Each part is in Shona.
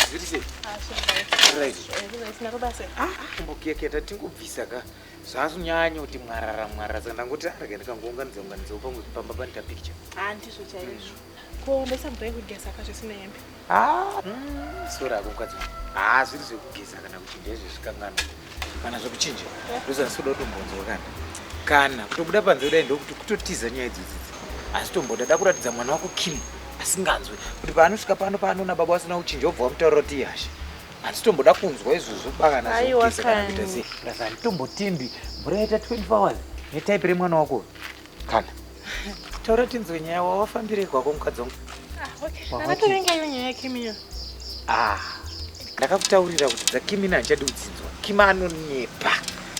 Zviri sei? Right. Kumbokeketa tingobvisa ka zvazonyanya kuti mwarara mwarara saka ndangoti arega ndikangounganidza unganidzawo pamwe pamba panoita picture. Ah, ndizvo chaizvo. Ko ndaisa mvura yekugeza ka zvisina hembe. Ah, sorry hako mukadzi wangu. Ah, zviri zvekugeza kana kuchinja izvezvikanganwa. Kana zvekuchinja. Ndozvandisikuda kutombonzwa kana. Kana kutobuda panze kudai ndokuti kutotiza nyaya idzodzi. Asi tomboda da kuratidza mwana wako Kim asinganzwe kuti paanosvika pano paanoona baba vasina kuchinja obva wamutaurira kuti ihasha. Handisi tomboda kunzwa izvozvo bakana Aiwa zvekugeza kana kuita kani. sei. Plus handitombotembi mvura yaita 24 hours netype remwana wako. Kana. Taura tinzwe nyaya wawafambirei kwako mukadzi wangu. Ah, okay. Wawati. Ndakatovenga iyo nyaya yaKimiyo. Ah, ndakakutaurira kuti dzaKimina handichadi kudzinzwa. Kima anonyepa.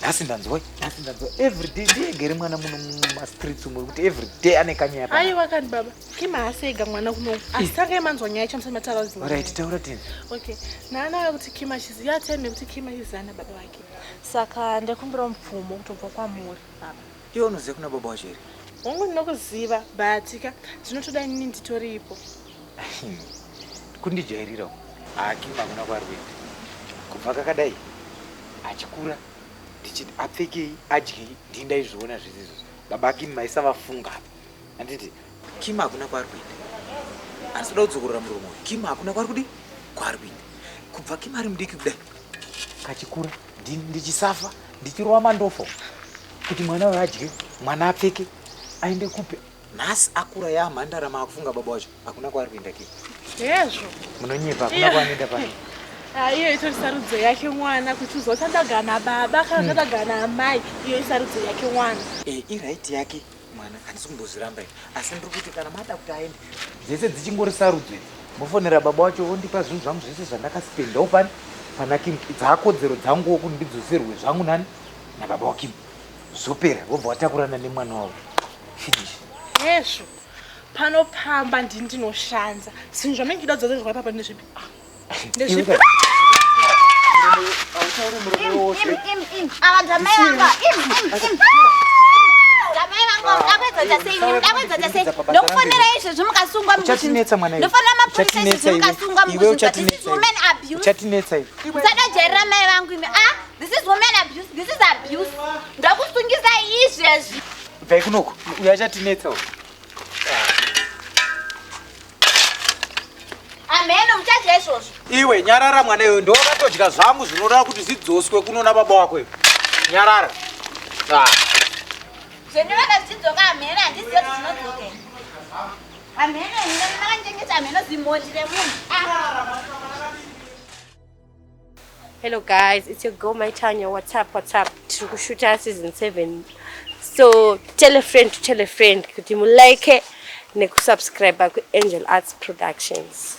Nhasi ndanzwa, nhasi ndanzwa. Every day ndiyegere mwana muno mumastreets umo kuti every day ane kanyaya panapa. Aiwa kani baba. Kim haasi ega mwana kuno. Asi tangai manzwa nyaya yacho musati mataura dzimwe. Alright, taura tinzwe. Okay. Naana kuti Kim achiziva time yekuti Kim achiziva nababa vake. Saka ndakumbira mupfumo kutobva kwamuri baba. Iwe unoziva kuna baba wacho here? Hongu ndinokuziva but ka ndinotoda inini nditoripo. Kundijairira uku. Ah, Kim hakuna kwaari kuenda. Kubva kakadai achikura ndichiti apfekei adyei ndini ndaizviona zvese izvozvo. Baba Kim maisavafunga apa. Handiti Kim hakuna kwaari kuenda. Handisi kuda kudzokorora muromo uyu. Kim hakuna kwaari kudi kwaari kuenda. Kubva Kim ari mudiki kudai kachikura ndichisafa ndichirova mandofo kuti mwana uyu adye mwana apfeke aende kupi nhasi akura yamhandara maakufunga baba wacho hakuna kwaari kuenda ke hezvo munonyepa hakuna kwaanoenda pano ah, iyo itori sarudzo yake mwana kuti uzotandagana nababa kana kutandagana naamai iyo isarudzo yake mwana e, iright yake mwana handisi kumbozviramba ini asi ndiri kuti kana mada kuti aende dzese dzichingori sarudzo idzi mofonera baba wacho vondipa zvinhu zvangu zvese zvandakaspendawo pani pana Kim dzakodzero dzanguwo kuti ndidzoserwe zvangu nani nababa waKim zvopera vobva vatakurana nemwana wavo finish. Hezvo pano pamba ndini ndinoshanza zvinhu zvamunenge kuda kudzorerwa ipapa ndezvipi ah, ndezvipi Ava ndamai vangu im im im ndamai vangu ndakuedza sei ndakuedza sei ndokufonera izvezvi mukasungwa Uchatinetsa mwana iwe. ndofonera mapurisa Uchatinetsa izvezvi iwe. mukasungwa Iwe mukuzvinzwa this is uchatinetsa iwe. women abuse Uchatinetsa iwe. musadajairira mai vangu imi ah this is women abuse this is abuse ndakusungisa izvezvi Bvai kunoku. Uyu achatinetsa uyu. Ameno muchadya izvozvo. Iwe nyarara mwana iwe ndowakatodya zvangu zvinoreva kuti zvidzoswe kunona baba wako iwe. Nyarara. Ah. Zvenyu vakazvidzoka ameno handizive kuti zvinodzoka. Ameno inga makandengesa ameno zimhondi remunhu. Ah. Hello guys, it's your girl Maitanya. What's up? What's up? Tiri kushuta season 7. So tell a friend to tell a friend kuti mulike nekusubscribe ku Angel Arts Productions.